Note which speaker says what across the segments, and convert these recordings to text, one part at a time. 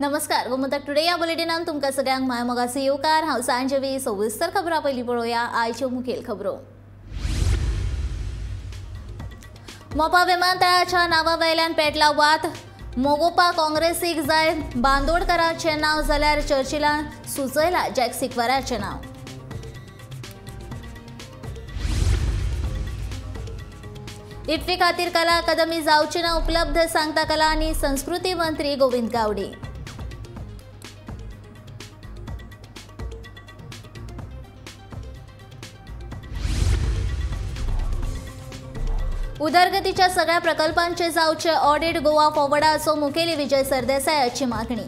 Speaker 1: नमस्कार, गोमंतक टुडे या बुलेटिनान तुमकां सगळ्यांक मायमोगाचो येवकार। हांव सांजवी। सविस्तर खबरां पयलीं पळोवया आयच्यो मुखेल खबरो। मोपा विमानतळाच्या नांवा वयल्यान पेटला वाद। मोगोपा काँग्रेसीक जाय बांदोडकराचें नांव जाल्यार चर्चिलान सुचयला जॅक सिक्वेराचें नांव। इफ्फी खातीर कला अकादमी जावची ना उपलब्ध, सांगता कला आनी संस्कृती मंत्री गोविंद गावडे। उदरगतीच्या सगळ्या प्रकल्पांचे जावचे ऑडिट, गोवा फॉरवर्डाचो मुखेली विजय सरदेसायाची मागणी।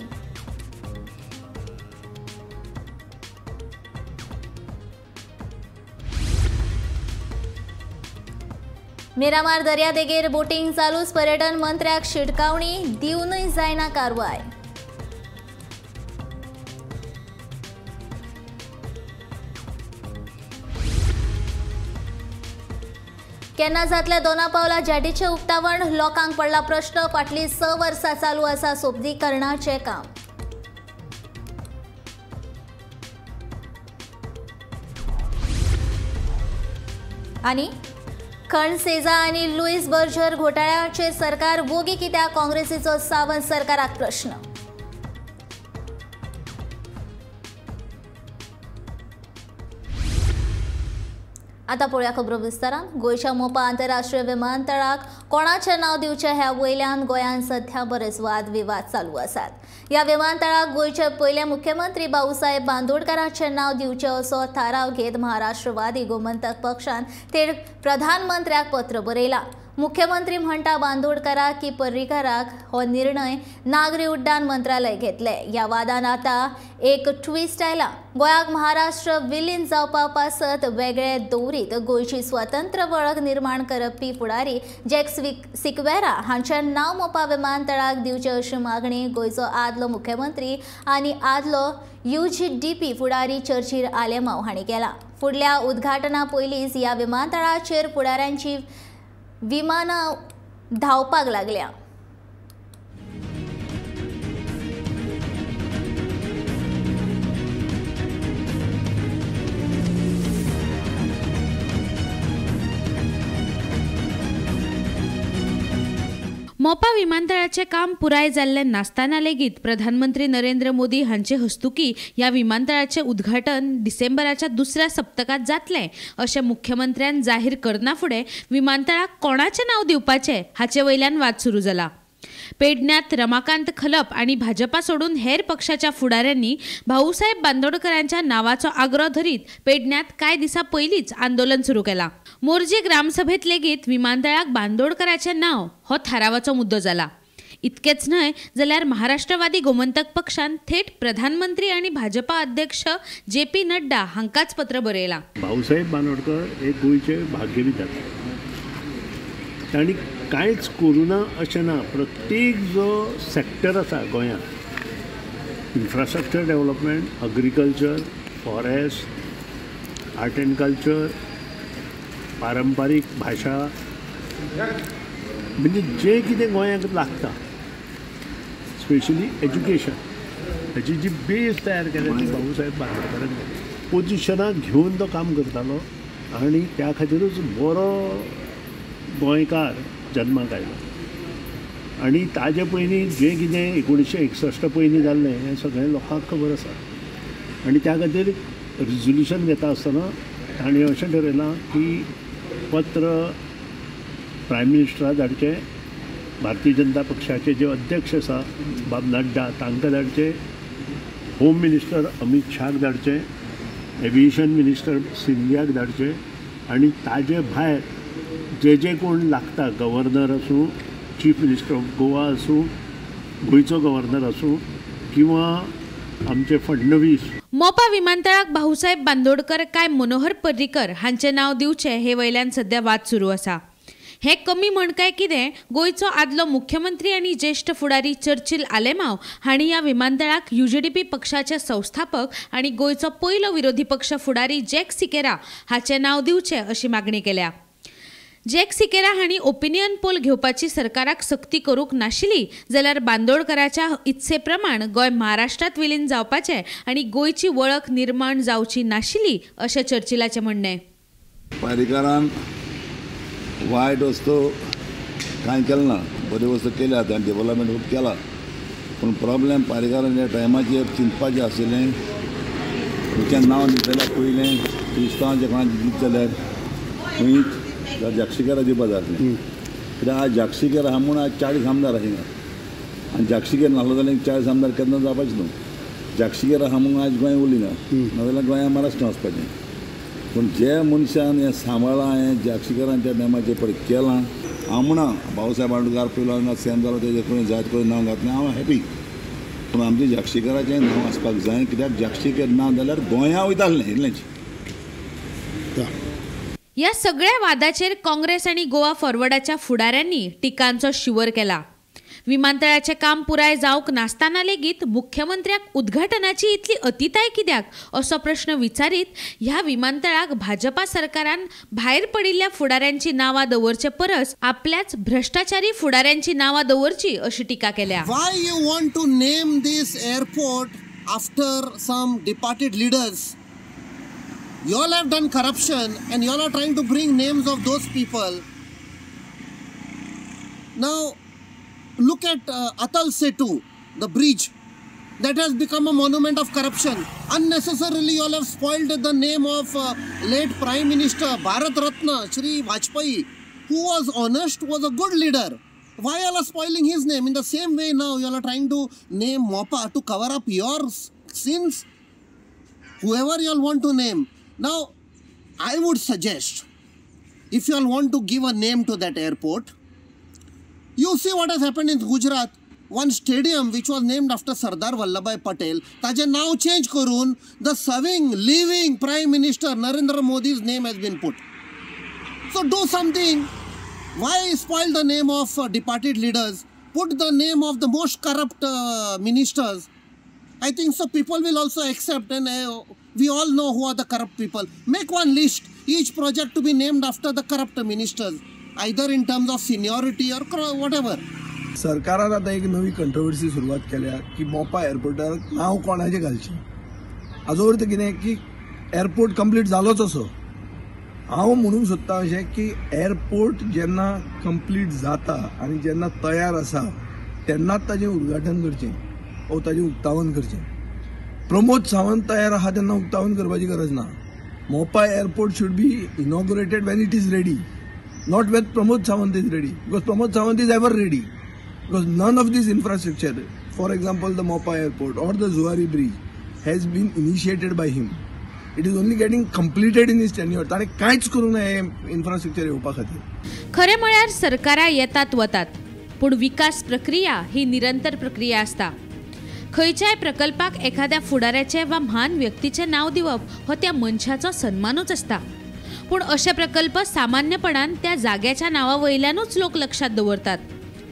Speaker 1: मिरामार दर्यादेगेर बोटिंग चालूच, पर्यटन मंत्र्याक शिटकावणी दिवनूय जायना कारवाय। केन्ना जातल्या दोना पावला जेटीचें उक्तावण, लोकांक पडला प्रश्न। फाटलीं 6 वर्सां चालू आसा सोपदीकरणाचें काम। आनी खण सेजा आनी लुईस बर्जर घोटाळ्याचेर सरकार वोगी कित्याक, काँग्रेसीचो सावंत सरकाराक प्रश्न। आता पळोवया खबरो विस्तारान। गोंयच्या मोपा आंतरराष्ट्रीय विमानतळाक कोणाचें नांव दिवचें ह्या वयल्यान गोंयांत सध्या बरेच वादविवाद चालू आसात। ह्या विमानतळाक गोंयचे पयले मुख्यमंत्री भाऊसाहेब बांदोडकराचें नांव दिवचें असो थाराव घेत महाराष्ट्रवादी गोमंतक पक्षान थेट प्रधानमंत्र्याक पत्र बरयलां। मुख्यमंत्री म्हणटा बांदोडकराक की पर्रीकराक हो निर्णय नागरी उड्डाण मंत्रालय घेतले। ह्या वादान आतां एक ट्विस्ट आयला। गोंयाक महाराष्ट्र विलीन जावपा पासत वेगळे दवरीत गोंयची स्वतंत्र वळख निर्माण करपी फुडारी जॅक सिक्वेरा हांचें नांव मोपा विमानतळाक दिवचें अशी मागणी गोंयचो आदलो मुख्यमंत्री आनी आदलो UGDP फुडारी चर्चिल आलेमाव हांणी केला। फुडल्या उद्घाटना पयलींच ह्या विमानतळाचेर फुडाऱ्यांची विमानां धांवपाक लागल्या।
Speaker 2: मोपा विमानतळाचें काम पुराय जाल्लें नासतना लेगीत प्रधानमंत्री नरेंद्र मोदी हांचे हस्तुकी ह्या विमानतळाचें उद्घाटन डिसेंबराच्या दुसऱ्या सप्तकांत जातलें अशें मुख्यमंत्र्यान जाहीर करना फुडें विमानतळाक कोणाचें नांव दिवपाचें हाचे वयल्यान वाद सुरू जाला। पेडण्यांत रमाकांत खलप आनी भाजपा सोडून हेर पक्षाच्या फुडाऱ्यांनी भाऊसाहेब बांदोडकरांच्या नावाचो आग्रो धरीत पेडण्यांत कांय दिसां पयलींच आंदोलन सुरू केलां। मोरजी ग्रामसभेत लेगीत विमानतळाक बांदोडकराचें नांव हो थारावाचो मुद्दो जाला। इतकेच न्हय जाल्यार महाराष्ट्रवादी गोमंतक पक्षान थेट प्रधानमंत्री आनी भाजपा अध्यक्ष जे पी नड्डा हांकांच पत्र बरयलां।
Speaker 3: भाऊसाहेब बांदोडकर हे गोंयचे भाग्यविधाते, तांणी कांयच करूं ना अशें ना। प्रत्येक जो सेक्टर आसा गोंयांत, infrastructure development, agriculture, forest, art and culture, पारंपारीक भाशा, म्हणजे जें कितें गोंयांक लागता, स्पेशली एज्युकेशन, हाची जी बेज तयार केल्या ती भाऊसाहेब बांदोडकरान केली। पोजिशनाक घेवन तो काम करतालो आनी त्या खातीरूच बरो गोंयकार जन्माक आयलो। आनी ताजे पयलीं जें कितें 1961 पयलीं जाल्लें हें सगळें लोकांक खबर आसा। आनी त्या खातीर रिजोल्युशन घेता आसतना ताणें अशें ठरयलां की पत्र प्रायम मिनिस्टराक धाडचें, भारतीय जनता पक्षाचे जे अध्यक्ष आसा बाब नड्डा तांकां धाडचें, होम मिनिस्टर अमीत शाहाक धाडचें, एविएशन मिनिस्टर सिंधियाक धाडचें आनी ताजे भायर जे जे कोण लागता, गव्हर्नर आसूं, चीफ मिनिस्टर ऑफ गोवा आसूं, गोंयचो गव्हर्नर आसूं किंवा आमचे फडणवीस।
Speaker 2: मोपा विमानतळाक भाऊसाहेब बांदोडकर काय मनोहर पर्रीकर हांचें नांव दिवचें हे वयल्यान सध्या वाद सुरू आसा। हें कमी म्हण काय कितें, गोंयचो आदलो मुख्यमंत्री आनी ज्येश्ठ फुडारी चर्चिल आलेमाव हांणी ह्या विमानतळाक UGDP पक्षाचे संस्थापक आनी गोंयचो पयलो विरोधी पक्ष फुडारी जॅक सिकेरा हाचें नांव दिवचें अशी मागणी केल्या। जॅक सिकेरा हांणी ओपिनियन पोल घेवपाची सरकाराक सक्ती करूंक नाशिल्ली जाल्यार बांदोडकराच्या इत्से प्रमाण गोंय महाराष्ट्रांत विलीन जावपाचें आनी गोंयची वळख निर्माण जावची नाशिल्ली अशें चर्चिलाचें म्हणणें.
Speaker 4: पारीकरान वायट वस्तू कांय केलें ना, बऱ्यो वस्तू केल्या, ताणें डेवलपमेंट खूब केला, पूण प्रॉब्लेम पारीकरान ज्या टायमाचेर चिंतपाचें आशिल्लें. तुमचें नांव दितल्यार पयलें क्रिस्तांवाचें कोणाचें दित जाल्यार खंय जॅक सिकेरा दिवपा जाय आसलें. कित्याक आज जॅक सिकेरा आहा म्हूण आज 40 आमदार आशिल्ले आनी जॅक सिकेरा नासलो जाल्यार 40 आमदार केन्ना जावपाचें न्हू. जॅक सिकेरा आहा म्हूण आज गोंय उरली ना, नाजाल्यार गोंया महाराष्ट्रान वचपाचें. पूण जे मनशान हें सांबाळ्ळां, हें जॅक सिकेरान त्या टायमाचेर पळय केलां. हांव म्हणा भाऊसाहेब बांदोडकार पयलो हांगा सीएम जालो, तेजे कडेन जायत कडेन नांव घातलें, हांव हॅपी. पूण आमचें जॅक सिकेराचें नांव आसपाक जाय, कित्याक जॅक सिकेर ना जाल्यार गोंया वयता आसलें इतलेंच.
Speaker 2: ह्या सगळ्या वादाचेर काँग्रेस आनी गोवा फॉरवर्डाच्या फुडाऱ्यांनी टिकांचो शिवर केला. विमानतळाचें काम पुराय जावंक नासतना लेगीत मुख्यमंत्र्याक उद्घाटनाची इतली अतिताय कित्याक असो प्रश्न विचारीत ह्या विमानतळाक भाजपा सरकारान भायर पडिल्ल्या फुडाऱ्यांची नांवां दवरचे परस आपल्याच भ्रष्टाचारी फुडाऱ्यांची नांवां दवरची अशी टिका केल्या.
Speaker 5: Why you want to name this airport after some departed leaders? You all have done corruption and you all are trying to bring names of those people. Now, look at Atal Setu, the bridge that has become a monument of corruption. Unnecessarily, you all have spoiled the name of late Prime Minister Bharat Ratna Shri Vajpayee, who was honest, was a good leader. Why you all are spoiling his name? In the same way now, you all are trying to name Mopa to cover up your sins. Whoever you all want to name. Now, I would suggest, if you all want to give a name to that airport, you see what has happened in Gujarat. One stadium which was named after Sardar Vallabhbhai Patel, taje now change karun, the serving, living Prime Minister Narendra Modi's name has been put. So do something. Why spoil the name of departed leaders? Put the name of the most corrupt ministers. I think so people will also accept, and we all know who are the corrupt people. Make one list, each project to be named after the corrupt ministers, either in terms of seniority or whatever.
Speaker 6: सरकारान आतां एक नवी controversy सुरवात केल्या की मोपा एअरपोर्टार नांव कोणाचें घालचें. हाजो अर्थ कितें की एअरपोर्ट कंप्लीट जालोच असो. हांव म्हणूंक सोदता अशें की एअरपोर्ट जेन्ना कंप्लीट जाता आनी जेन्ना तयार आसा तेन्नाच ताजें उद्घाटन करचें ओ ताजें उक्तावण करचें. प्रमोद सावंत तयार आहा तेन्ना उक्तावण करपाची गरज ना. Mopa airport should be inaugurated when it is ready, not when Pramod Sawant is ready, because Pramod Sawant is ever ready. Because none of this infrastructure, for example the Mopa airport or the Zuari bridge, has been initiated by him. It is only getting completed in his tenure. ताणें कांयच करूंक ना हें infrastructure येवपा खातीर.
Speaker 2: खरें म्हळ्यार सरकारां येतात वतात, पूण विकास प्रक्रिया ही निरंतर प्रक्रिया आसता. खंयच्याय प्रकल्पाक एखाद्या फुडाऱ्याचें वा म्हान व्यक्तीचें नांव दिवप हो त्या मनशाचो सन्मानूच आसता. पूण अशे प्रकल्प सामान्यपणान त्या जाग्याच्या नांवा वयल्यानूच लोक लक्षात दवरतात.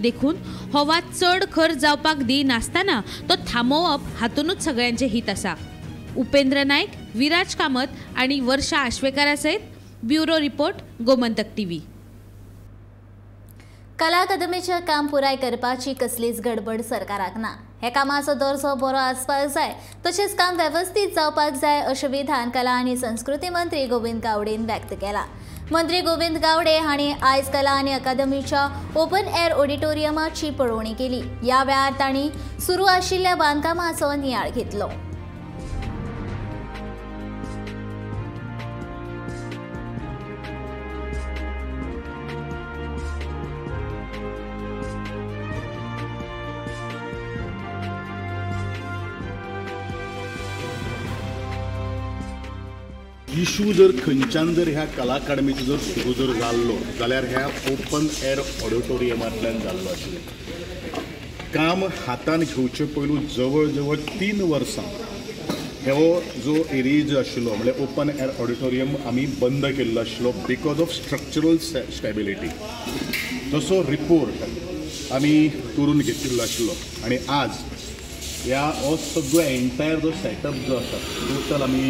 Speaker 2: देखून हो वाद चड खर जावपाक दिनासतना तो थांबोवप हातूनच सगळ्यांचें हित आसा. उपेंद्र नायक, विराज कामत आनी वर्षा आश्वेकारा सयत ब्युरो रिपोर्ट, गोमंतक टीव्ही.
Speaker 1: कला अकादमीचें काम पुराय करपाची कसलीच गडबड सरकाराक ना. हे कामाचो दर्जो बरो आसपाक जाय, तशेंच काम वेवस्थीत जावपाक जाय अशें विधान कला आनी संस्कृती मंत्री गोविंद गावडेन व्यक्त केलां. मंत्री गोविंद गावडे हांणी आयज कला आनी अकादमीच्या ओपन एअर ऑडिटोरियमाची पळोवणी केली. ह्या वेळार तांणी सुरू आशिल्ल्या बांदकामाचो नियाळ घेतलो.
Speaker 7: इशू जर खंयच्यान जर ह्या कला अकादमीचो जर सुरू जर जाल्लो जाल्यार ह्या ओपन एअर ऑडिटोरियमांतल्यान जाल्लो आशिल्लें. काम हातान घेवचे पयलू जवळ जवळ 3 वर्सां हो जो एरिया जो आशिल्लो म्हणल्यार ओपन एअर ऑडिटोरियम आमी बंद केल्लो आशिल्लो because of structural stability. तसो रिपोर्ट आमी करून घेतिल्लो आशिल्लो आनी आज ह्या हो सगळो एंटायर जो सेटअप जो आसा टोटल आमी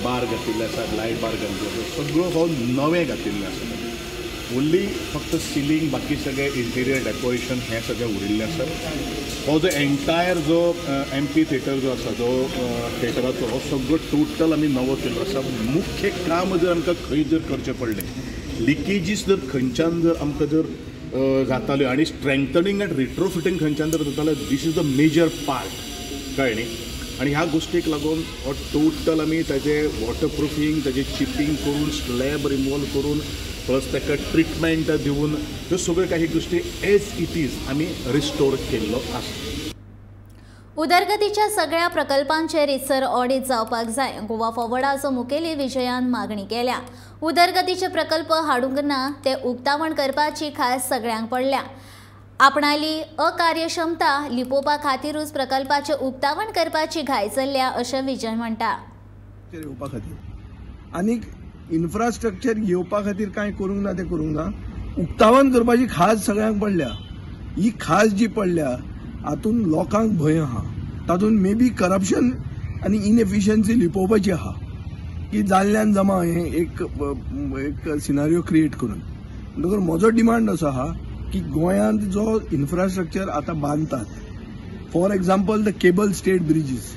Speaker 7: बार घातिल्ले आसा, लायट बार घातिल्ले आसा, सगळो हो नवें घातिल्लें आसा. ओन्ली फक्त सिलींग, बाकी सगळें इंटिरियर डेकोरेशन हें सगळें उरिल्लें आसा. हो जो एंटायर जो एम पी थिएटर जो आसा, जो थिएटराचो हो सगळो टोटल आमी नवो केल्लो आसा. मुख्य काम जर आमकां खंय जर करचें पडलें, लिकेजीस जर खंयच्यान जर आमकां जर जाताल्यो आनी स्ट्रेंथनींग आनी रिट्रोफिटींग खंयच्यान जर जातालें, this is the major part, कळ्ळें न्ही. आनी ह्या गोश्टीक लागून हो टोटल आमी ताजें वॉटरप्रुफींग, ताजें चिपींग करून, स्लॅब रिमूवल करून, प्लस ताका ट्रिटमेंट दिवन, ह्यो सगळ्यो काही गोश्टी एज it is आमी रिस्टोर केल्लो आसा.
Speaker 1: उदरगतीच्या सगळ्या प्रकल्पांचेर रितसर ऑडीट जावपाक जाय. गोवा फॉवर्डाचो मुखेली विजयान मागणी केल्या. उदरगतीचे प्रकल्प हाडूंक ना ते उक्तावण करपाची खास सगळ्यांक पडल्या. आपणाली अकार्यक्षमता लिपोवपा खातीरूच प्रकल्पाचे उक्तावण करपाची घाय चल्ल्या अशें विजय म्हणटा.
Speaker 6: येवपा खातीर आनीक इन्फ्रास्ट्रक्चर येवपा खातीर कांय करूंक ना, तें करूंक ना. उक्तावण करपाची खास सगळ्यांक पडल्या. ही खास जी पडल्या हातून लोकांक भंय आहा, तातूंत मे बी करप्शन आनी इनएफिशियन्सी लिपोवपाची आहा की जाल्ल्यान जमा हें एक एक सिनारियो क्रिएट करून. म्हणटकर म्हजो डिमांड असो आहा की गोंयांत जो इन्फ्रास्ट्रक्चर आतां बांदतात, for example the cable stayed bridges,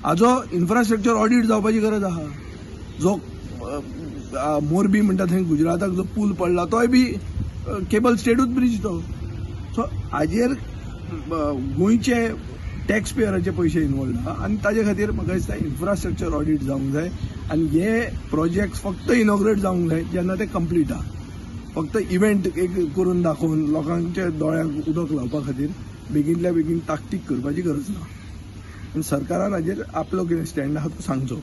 Speaker 6: हाजो इन्फ्रास्ट्रक्चर ऑडीट जावपाची गरज आहा. जो मोरबी म्हणटा थंय गुजराताक जो पूल पडला तोय बी केबल स्टेडूच ब्रिज तो. सो हाजेर गोंयचे टॅक्स पेयराचे पयशे इनवॉल्व आहा आनी ताजे खातीर म्हाका दिसता इन्फ्रास्ट्रक्चर ऑडीट जावंक जाय आनी हे प्रोजेक्ट फक्त इनॉग्रेट जावंक जाय जेन्ना ते कंप्लीट आहा. फक्त इव्हेंट एक करून दाखोवन लोकांच्या दोळ्यांक उदक लावपा खातीर बेगीनल्या बेगीन ताकतीक करपाची गरज ना. आनी सरकारान हाजेर आपलो कितें स्टँड आहा तो सांगचो.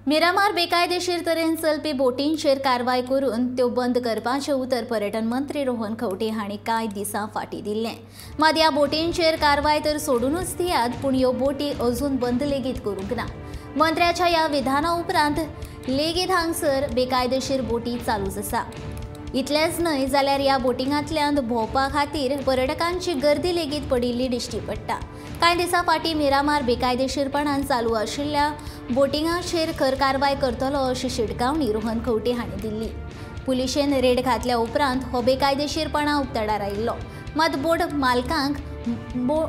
Speaker 1: मिरामार बेकायदेशीर तरेन चलपी बोटींचेर कारवाय करून त्यो बंद करपाचें उतर पर्यटन मंत्री रोहन खंवटे हांणी कांय दिसां फाटीं दिल्लें. मात ह्या बोटींचेर कारवाय तर सोडूनच दियात, पूण ह्यो बोटी अजून बंद लेगीत करूंक ना. मंत्र्याच्या ह्या विधाना उपरांत लेगीत हांगसर बेकायदेशीर बोटी चालूच आसा. इतलेंच न्हय जाल्यार ह्या बोटिंगांतल्यान भोंवपा खातीर पर्यटकांची गर्दी लेगीत पडिल्ली दिश्टी पडटा. कांय दिसां फाटीं मिरामार बेकायदेशीरपणान चालू आशिल्ल्या बोटिंगाचेर खर कारवाय करतलो अशी शिटकावणी रोहन खंवटे हांणी दिल्ली. पुलिशेन रेड घातल्या उपरांत हो बेकायदेशीरपणा उक्तडार आयिल्लो. मात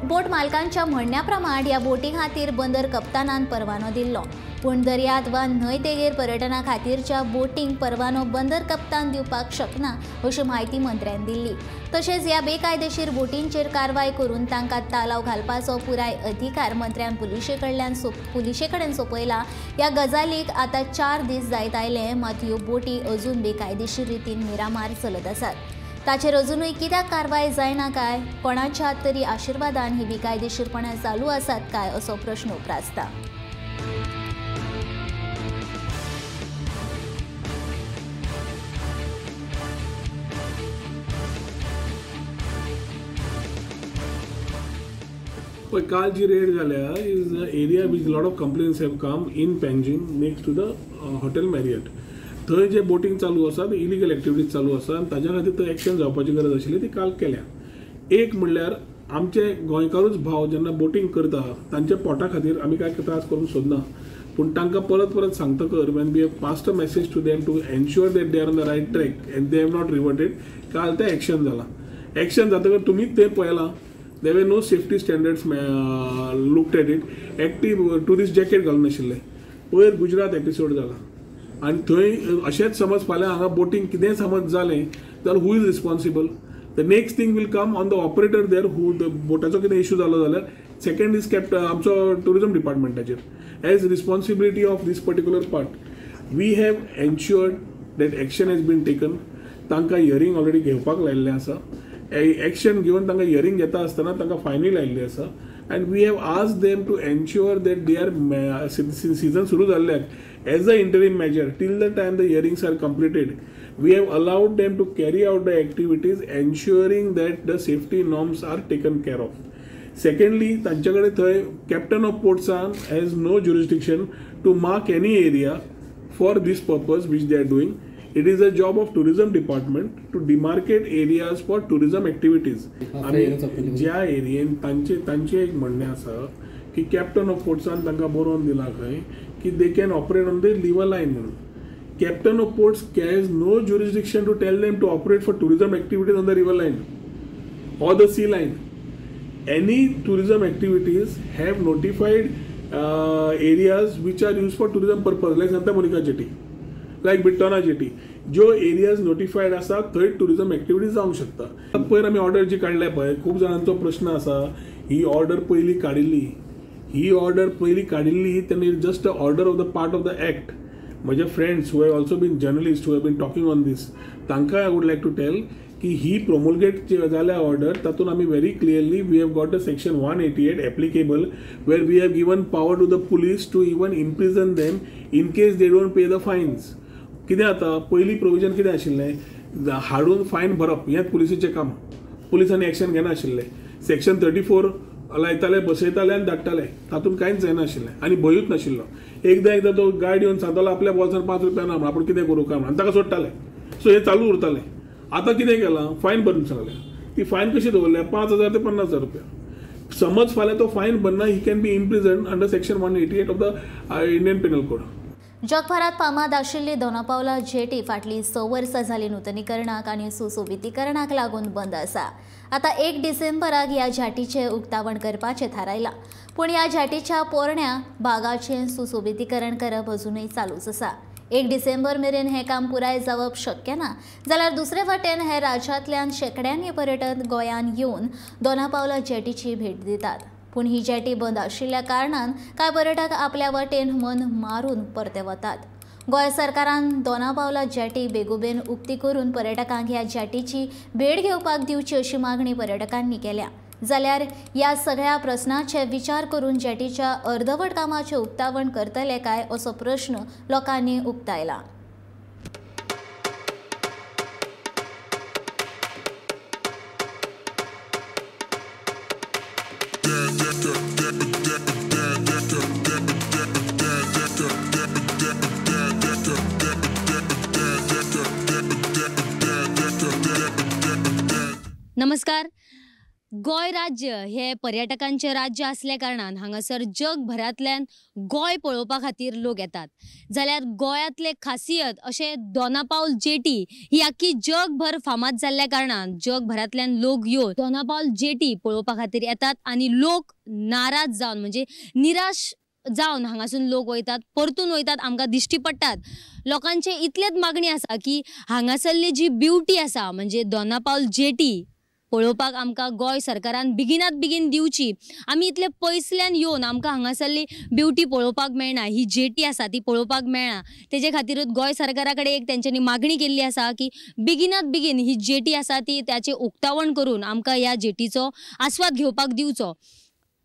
Speaker 1: बोट मालकांच्या म्हणण्या प्रमाण ह्या बोटी खातीर बंदर कप्तानान परवानो दिल्लो, पूण दर्यांत वा न्हंय देगेर पर्यटना खातीरच्या बोटींक परवानो बंदर कप्तान दिवपाक शकना अशी म्हायती मंत्र्यान दिल्ली. तशेंच ह्या बेकायदेशीर बोटींचेर कारवाय करून तांकां तालाव घालपाचो पुराय अधिकार मंत्र्यान पुलिशे कडेन सोंपयला. ह्या गजालीक आतां 4 दीस जायत आयले, मात ह्यो बोटी अजून बेकायदेशीर रितीन मिरामार चलत आसात. ताचेर अजुनूय कित्याक कारवाय जायना काय, कोणाच्या तरी आशिर्वादान ही बेकायदेशीरपणां चालू आसात काय असो प्रश्न उप्रासता.
Speaker 8: पळय, काल जी रेड जाल्या is area which lot of complaints have come in Panjim next to the hotel Marriott. थंय जे बोटींग चालू आसा ते इलिगल एक्टिविटीज चालू आसा आनी ताज्या खातीर थंय एक्शन जावपाची गरज आशिल्ली, ती काल केल्या. एक म्हणल्यार आमचे गोंयकारूच भाव जेन्ना बोटींग करता तांच्या पोटा खातीर आमी कांय त्रास करूंक सोदना, पूण तांकां परत परत सांगतकर when we have passed a message to them to ensure that they are on the right track and they have not reverted, काल तें एक्शन जालां. एक्शन जातकर तुमी तें पळयलां, there were no safety standards looked at it. Active tourist jacket घालून नाशिल्ले. पयर Gujarat episode जाला आनी थंय अशेंच समज फाल्यां हांगा बोटींग कितेंय समज जालें जाल्यार who is responsible? The next thing will come on the operator there who the बोटाचो कितें इशू जालो जाल्यार सेकंड is kept आमचो tourism डिपार्टमेंटाचेर as responsibility of this particular part. We have ensured that action has been taken. तांकां hearing already घेवपाक लायिल्लें आसा. Action घेवन तांकां hearing घेता आसतना तांकां फायनूय लायिल्ली आसा. And we have asked them to ensure that they are season सुरू जाल्ल्याक as a interim measure till the time the hearings are completed, we have allowed them to carry out the activities ensuring that the safety norms are taken care of. Secondly, तांचे कडेन थंय captain of पोर्ट्सान has no jurisdiction to mark any area for this purpose which they are doing. It is a job of tourism department to demarcate areas for tourism activities. आनी ज्या एरियेन तांचे एक म्हणणें आसा की कॅप्टन ऑफ पोर्ट्सान तांकां बरोवन दिलां खंय की they can operate on the lever line म्हणून. Captain of ports has no jurisdiction to tell them to operate for tourism activities on the river line or the sea line. Any tourism activities have notified areas which are used for tourism purpose, like Santa Monica jetty, like Britona jetty. ज्यो areas नोटिफायड आसा थंय tourism activities जावंक शकता. पयर आमी order जी काडल्या पळय, खूब जाणांचो प्रश्न आसा, ही ऑर्डर पयली काडिल्ली, ही ऑर्डर पयली काडिल्ली तेन्ना just a order of the part of the act. म्हजे friends who have also been journalist who have been talking on this, तांकां I would like to tell की ही प्रोमोलगेट जाल्या ऑर्डर तातूंत आमी very clearly we have got a section 188 applicable where we have given power to the police to even imprison them in case they don't pay the fines. कितें जाता, पयलीं provision कितें आशिल्लें, हाडून फायन भरप हेंच पुलिसेचें काम, पुलिसांनी एक्शन घेनाशिल्लें. सेक्शन 34 लायताले, बसयताले आनी धाडटाले, तातूंत कांयच जायनाशिल्लें आनी भंयूच नाशिल्लो. एकदां एकदां तो गायड येवन सांगतालो आपल्या बोल्सान 5 रुपया ना म्हण, आपूण कितें करूं काय म्हणून, आनी ताका सोडटाले. सो हें चालू उरतालें. आतां कितें केलां, फायन भरून सांगल्या. ती फायन कशी दवरल्या, 5,000 ते 50,000 रुपया. समज फाल्यां तो फायन भरना, he can be imprison under section 188 of the Indian Penal Code.
Speaker 1: जगभरात फामाद आशिल्ली दोनापावला जेटी फाटलीं 6 वर्सां जालीं नुतनीकरणाक आनी सुसोबितीकरणाक लागून बंद आसा. आतां 1 डिसेंबराक ह्या जेटीचें उक्तावण करपाचें थारायलां, पूण ह्या जेटीच्या पोरण्या भागाचें सुसोबितीकरण करप अजुनूय चालूच आसा. 1 डिसेंबर मेरेन हें काम पुराय जावप शक्य ना जाल्यार दुसरे वटेन हे राज्यांतल्यान शेंकड्यांनी पर्यटक गोंयांत येवन दोनापावला जेटीची भेट दितात. पूण ही जेटी बंद आशिल्ल्या कारणान कांय पर्यटक आपल्या वटेन मन मारून परते वतात. गोंय सरकारान दोनापावला जेटी बेगोबेन उक्ती करून पर्यटकांक ह्या जेटीची भेट घेवपाक दिवची अशी मागणी पर्यटकांनी केल्या. जाल्यार ह्या सगळ्या प्रस्नाचे विचार करून जेटीच्या अर्दवट कामाचें उक्तावण करतले काय असो प्रश्न लोकांनी उक्तायला.
Speaker 9: नमस्कार. गोंय राज्य हे पर्यटकांचे राज्य असल्या कारणान हांगासर जगभरांतल्यान गोंय पळोवपा खातीर लोक येतात. जाल्यार गोंयांतले खासियत अशें दोनापावल जेटी ही आख्खी जगभर फामाद जाल्ल्या कारणान जगभरांतल्यान लोक येवन दोनापावल जेटी पळोवपा खातीर येतात आनी लोक नाराज जावन म्हणजे निराश जावन हांगासून लोक वयतात, परतून वयतात, आमकां दिश्टी पडटात. लोकांचे इतलेच मागणी आसा की हांगासरली जी ब्युटी आसा म्हणजे दोनापावल जेटी पळोवपाक आमकां गोंय सरकारान बेगिनात बेगीन दिवची. आमी इतले पयसल्यान येवन आमकां हांगासरली ब्युटी पळोवपाक मेळना, ही जेटी आसा ती पळोवपाक मेळना. तेजे खातीरूच गोंय सरकारा कडेन एक तेंच्यांनी मागणी केल्ली आसा की बेगिनात बेगीन ही जेटी आसा ती त्याचें उक्तावण करून आमकां ह्या जेटीचो आस्वाद घेवपाक दिवचो.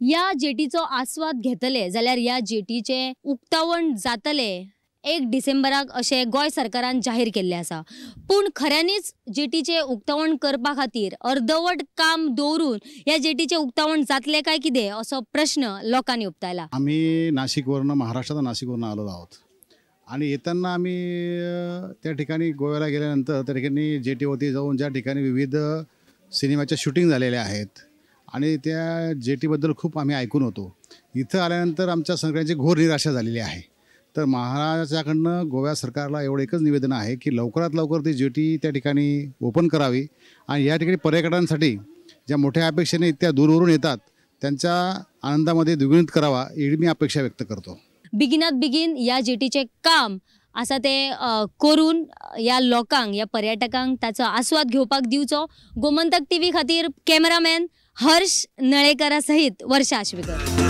Speaker 9: ह्या जेटीचो आस्वाद घेतले जाल्यार ह्या जेटीचें उक्तावण जातलें 1 डिसेंबराक अशें गोंय सरकारान जाहीर केल्लें आसा. पूण खऱ्यांनीच जेटीचें उक्तावण करपा खातीर अर्दवट काम दवरून ह्या जेटीचें उक्तावण जातलें काय कितें असो प्रश्न लोकांनी उक्तायला.
Speaker 10: आम्ही नाशिकवरनं, महाराष्ट्रात नाशिकवरनं आलेलो आहोत आणि येताना आम्ही त्या ठिकाणी गोव्याला गेल्यानंतर त्या ठिकाणी जेटीवरती जाऊन ज्या ठिकाणी विविध सिनेमाच्या शूटिंग झालेल्या आहेत आणि त्या जेटीबद्दल खूप आम्ही ऐकून होतो. इथं आल्यानंतर आमच्या सगळ्यांची घोर निराशा झालेली आहे. तर महाराष्ट्राकडनं गोव्या सरकारला एवढं एकच निवेदन आहे की लवकरात लवकर ती जेटी त्या ठिकाणी ओपन करावी आणि या ठिकाणी पर्यटकांसाठी ज्या मोठ्या अपेक्षेने त्या दूरवरून येतात त्यांच्या आनंदामध्ये द्विगुणित करावा एवढी मी अपेक्षा व्यक्त करतो.
Speaker 9: बेगिनात बेगीन ह्या जेटीचें काम आसा तें करून ह्या लोकांक, ह्या पर्यटकांक ताचो आस्वाद घेवपाक दिवचो. गोमंतक टीव्ही खातीर कॅमेरामॅन हर्ष नळेकरा सहित वर्षा आश्वेकर.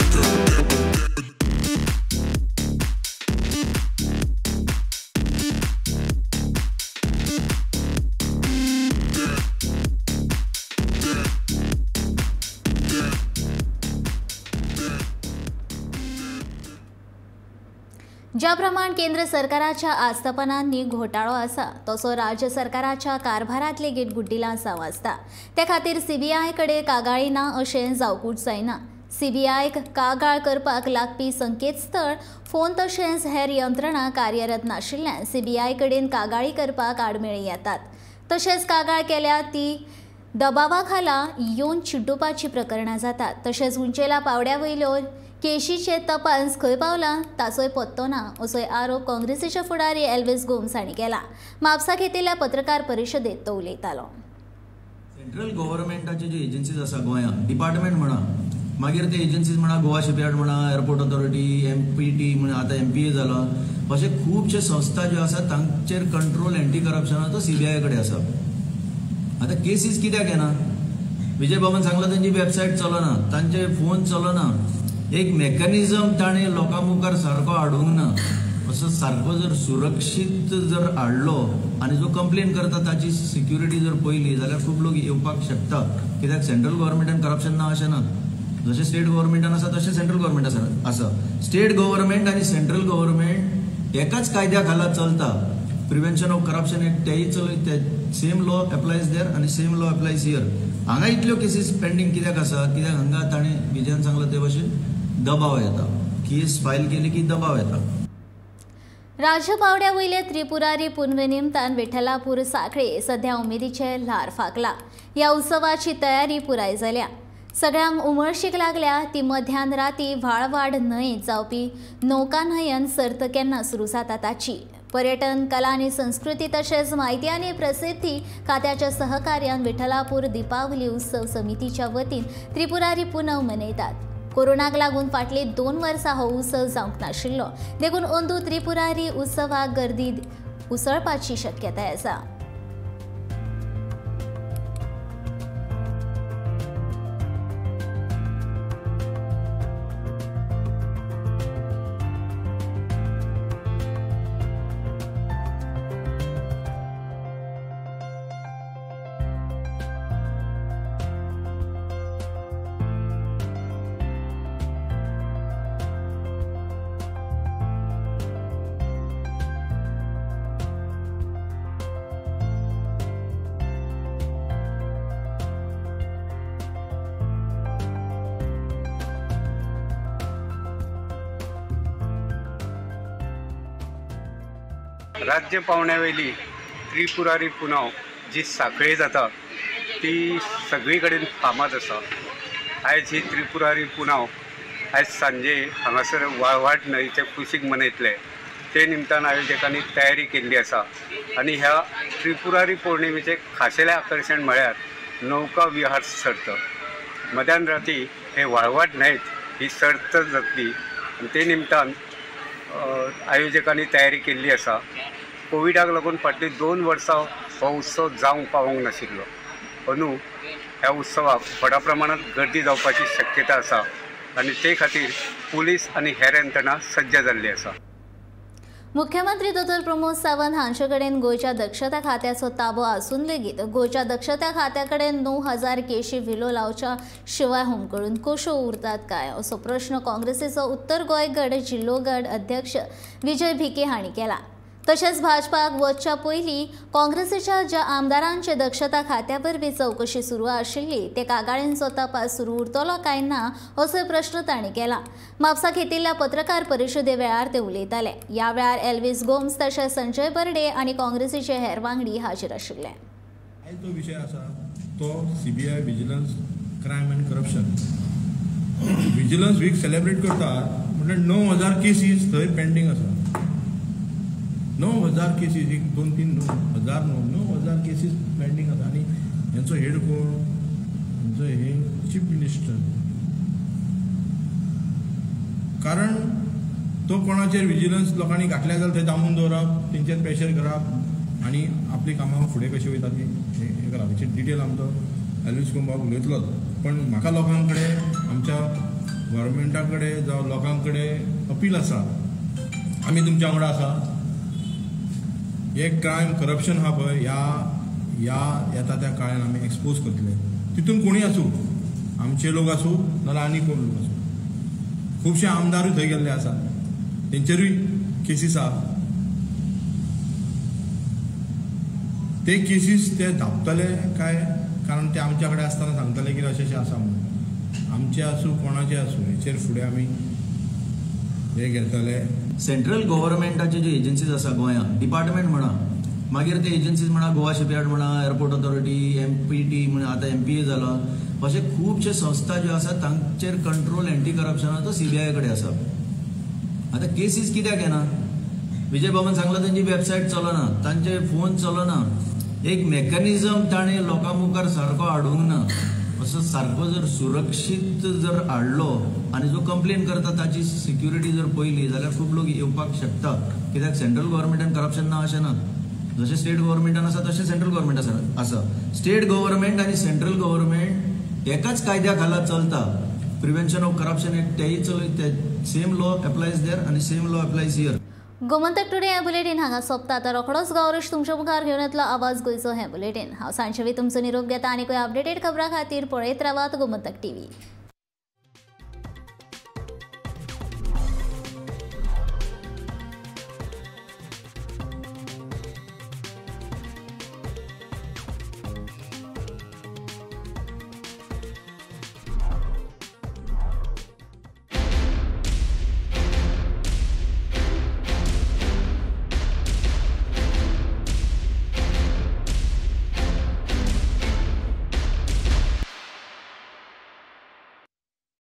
Speaker 1: ज्या प्रमाण केंद्र सरकाराच्या आस्थापनांनी घोटाळो आसा तसो राज्य सरकाराच्या कारभारांत लेगीत गुड्डिलां आसता. ते खातीर सीबीआय कडेन कागाळी ना अशें जावकूच जायना. सीबीआयक कागाळ करपाक लागपी संकेतस्थळ, फोन तशेंच हेर यंत्रणा कार्यरत नाशिल्ल्यान सीबीआय कडेन कागाळी करपाक आडमेळी येतात. तशेंच कागाळ केल्या ती दबावा खाला येवन चिड्डुपाची प्रकरणां जातात. तशेंच उंचेल्या पावड्या वयल्यो केशीचे तपास खंय पावला ताचोय पत्तो ना असोय आरोप काँग्रेसीचे फुडारी एल्विस गोम्स हांणी केला. म्हापसा घेतिल्ल्या पत्रकार परिशदेत तो उलयतालो.
Speaker 11: सेंट्रल गव्हर्नमेंटाचे जे एजन्सीज आसा गोंयांत, डिपार्टमेंट म्हणा, मागीर ते एजन्सीज म्हणा, गोवा शिपयार्ड म्हणा, एअरपोर्ट ऑथॉरिटी, एमपीटी म्हणा, आतां एमपीए जाला, अशे खुबशे संस्था ज्यो आसा तांचेर कंट्रोल एंटी करप्शनाचो सीबीआय कडेन आसा. आतां केसीस कित्याक येना? विजय बाबान सांगला तांची वेबसायट चलना, तांचे फोन चलना, एक मेकॅनिझम ताणें लोकां मुखार सारको हाडूंक ना. असो सारको जर सुरक्षीत जर हाडलो आनी जो कंप्लेन करता ताची सिक्युरिटी जर पळयली जाल्यार खूब लोक येवपाक शकता. कित्याक सेंट्रल गव्हर्मेंटान करप्शन ना अशें ना, जशें स्टेट गव्हर्मेंटान आसा तशें सेंट्रल गव्हर्मेंट आसा. स्टेट गव्हर्मेंट आनी सेंट्रल गव्हर्मेंट एकाच कायद्या खाला चलता. प्रिव्हेन्शन ऑफ करप्शन एक्ट तेय चलयता, सेम लॉ एप्लायज there आनी सेम लॉ एप्लायज here. हांगा इतल्यो केसीस पेंडींग कित्याक आसा? कित्याक हांगा ताणें विजयान सांगलां ते भशेन दबाव येता, केस फायल केली की दबाव येता.
Speaker 1: राज्य पावड्या वयले त्रिपुरारी पुनवे निमतान विठ्ठलापूर साखळे सध्या उमेदीचे ल्हार फाकला. ह्या उत्सवाची तयारी पुराय जाल्या. सगळ्यांक उमळशीक लागल्या ती मध्यान राती व्हाळवाड न्हंयेत जावपी नौकानयन सर्त केन्ना सुरू जाता ताची. पर्यटन, कला आनी संस्कृती तशेंच म्हायती आनी प्रसिद्धी खात्याच्या सहकार्यान विठ्ठलापूर दीपावली उत्सव समितीच्या वतीन त्रिपुरारी पुनव मनयतात. कोरोनाक लागून फाटली 2 वर्सां हो उत्सव जावंक नाशिल्लो, देखून अंदू त्रिपुरारी उत्सवाक गर्दी उसळपाची शक्यताय आसा.
Speaker 12: राज्य पावंड्यावेली त्रिपुरारी पुनव जी साखळे जाता ती सगळी कडेन फामाद आसा. आयज ही त्रिपुरारी पुनव आयज सांजे हांगासर व्हाळवाट न्हंयचे कुशीक मनयतले. ते निमतान आयोजकांनी तयारी केल्ली आसा आनी ह्या त्रिपुरारी पौर्णिमेचें खाशेलें आकर्शण म्हळ्यार नौका विहार सर्त. मध्यान राती हे व्हाळवाट न्हंयत ही सर्त जातली आनी ते निमतान आयोजकांनी तयारी केल्ली आसा. कोविडाक लागून फाटलीं 2 वर्सां हो उत्सव जावंक पावूंक नाशिल्लो. अंदू ह्या उत्सवाक व्हडा प्रमाणांत गर्दी जावपाची शक्यता आसा आनी ते खातीर पुलीस आनी हेर यंत्रणा सज्ज जाल्ली आसा.
Speaker 1: मुख्यमंत्री दोतोर प्रमोद सावंत हांचे कडेन गोंयच्या दक्षता खात्याचो ताबो आसून लेगीत गोंयच्या दक्षता खात्या कडेन 9,000 केशी विलो लावच्या शिवाय हुमकळून कश्यो उरतात काय असो प्रश्न काँग्रेसीचो उत्तर गोंय गड जिल्लो गड अध्यक्ष विजय भिके हांणी केला. तशेंच भाजपाक वचच्या पयलीं काँग्रेसीच्या ज्या आमदारांचे दक्षता खात्या वरवीं चवकशी सुरू आशिल्ली ते कागाळींचो तपास सुरू उरतलो काय ना असोय प्रश्न तांणी केला. म्हापसा घेतिल्ल्या पत्रकार परिशदे वेळार ते उलयताले. ह्या वेळार एल्विस गोम्स तशेंच संजय बर्डे आनी काँग्रेसीचे हेर वांगडी हाजीर आशिल्ले.
Speaker 13: आयज जो विशय आसा तो CBI vigilance crime and corruption. Vigilance week celebrate करतात म्हणल्यार 9,000 केसीस थंय पेंडींग आसा. 9,000 केसीस, 1 2 3 9,000 9,000 केसीस पेंडींग आसा. आनी हेंचो हेड कोण? हेंचो हेड चीफ मिनिस्टर. कारण तो कोणाचेर विजिलन्स लोकांनी घातल्या जाल्यार थंय दामून दवरप, तेंचेर प्रेशर करप आनी आपली कामां फुडें कशी वयता ती हें करप. हेचेर डिटेल आमचो एल्विस गोम्स बाब उलयतलोच. पण म्हाका लोकां कडेन, आमच्या गव्हर्मेंटा कडेन जावं लोकां कडेन अपील आसा, आमी तुमच्या वांगडा आसा. हे क्रायम करप्शन आहा पळय ह्या ह्या येता त्या काळान आमी एक्सपोज करतले. तितून कोणूय आसूं, आमचे लोक आसूं नाजाल्यार आनी कोण लोक आसूं, खुबशे आमदारूय थंय गेल्ले आसा, तेंचेरूय केसीस आहा. ते केसीस ते धांपतले काय कारण ते आमच्या कडेन आसतना सांगतले की अशें अशें आसा म्हणून. आमचे आसूं कोणाचे आसूं हेचेर फुडें आमी हे घेतले.
Speaker 11: सेंट्रल गव्हर्मेंटाचे जे एजन्सीज आसा गोंयांत, डिपार्टमेंट म्हणा, मागीर ते एजन्सीज म्हणा, गोवा शिपयार्ड म्हणा, एअरपोर्ट ऑथॉरिटी, एमपीटी म्हणा, आतां एमपीए जाला, अशे खुबशे संस्था ज्यो आसा तांचेर कंट्रोल एंटी करप्शनाचो सीबीआय कडेन आसा. आतां केसीस कित्याक येना? विजय बाबान सांगला तांची वेबसायट चलना, तांचे फोन चलना, एक मेकॅनिझम ताणें लोकां मुखार सारको हाडूंक ना. असो सारको जर सुरक्षीत जर हाडलो आनी जो कंप्लेन करता ताची सिक्युरिटी जर पळयली जाल्यार खूब लोक येवपाक शकता. कित्याक सेंट्रल गव्हर्मेंटान करप्शन ना अशें ना, जशें स्टेट गव्हर्मेंटान आसा तशें सेंट्रल गव्हर्मेंट आसा. स्टेट गव्हर्मेंट आनी सेंट्रल गव्हर्मेंट एकाच कायद्या खाला चलता. प्रिव्हेन्शन ऑफ करप्शन एक्ट तेय चलय, सेम लॉ एप्लायज there आनी same law applies here.
Speaker 1: Gomantak today हें बुलेटीन हांगा सोंपता. आतां रोखडोच गौरीश तुमच्या मुखार घेवन येतलो आवाज गोंयचो हें बुलेटीन. हांव सांजवी तुमचो निरोप घेता आनी कोय अपडेटेड खबरां खातीर पळयत रावात गोमंतक टीव्ही.